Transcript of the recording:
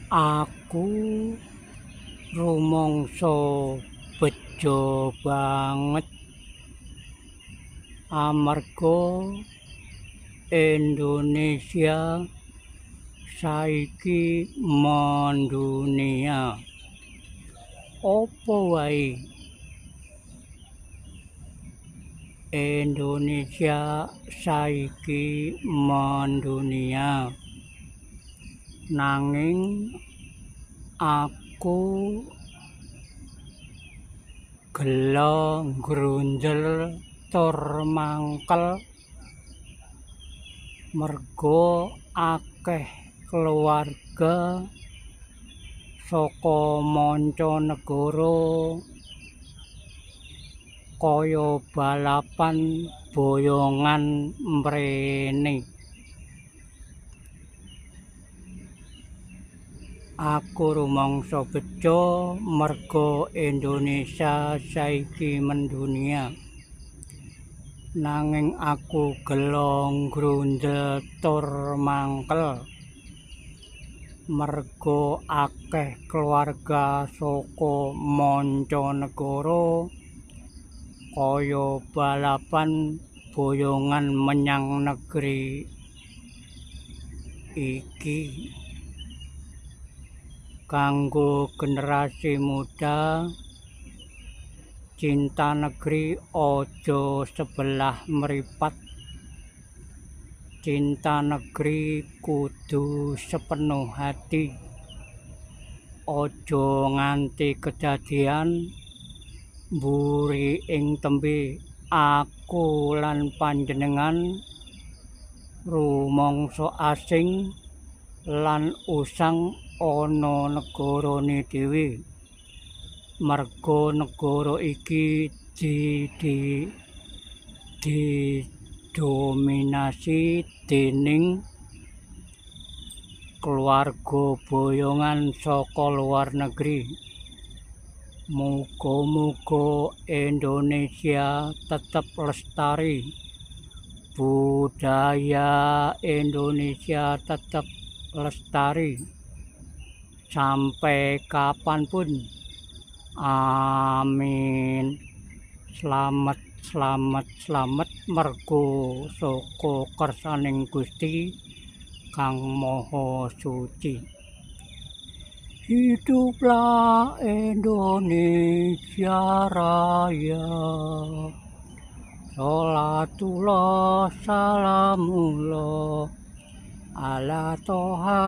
Aku rumangsa bejo banget amarga Indonesia saiki mendunia. Apa wae Indonesia saiki mendunia, nanging aku gela ngrunjel tur mangkel merga akeh keluarga saka mancanegara kaya balapan boyongan mrene. Aku rumangsa bejo merga Indonesia saiki mendunia, nanging aku gela ngrunjel tur mangkel merga akeh keluarga saka mancanegara kaya balapan boyongan menyang negeri iki. Kanggo generasi muda, cinta negeri aja sebelah mripat. Cinta negeri kudu sepenuh hati. Aja nganti kedadian mburi ing tembe aku lan panjenengan rumangsa asing lan usang ana negarane dhewe. Merga negara iki didominasi dening keluarga boyongan saka luar negeri. Muga-muga Indonesia tetep lestari, budaya Indonesia tetep lestari sampai kapanpun. Amin. Slamet, slamet, slamet merga saka kersaning Gusti Kang Maha Suci. Hiduplah Indonesia Raya. Salatullah salamullah ala toha.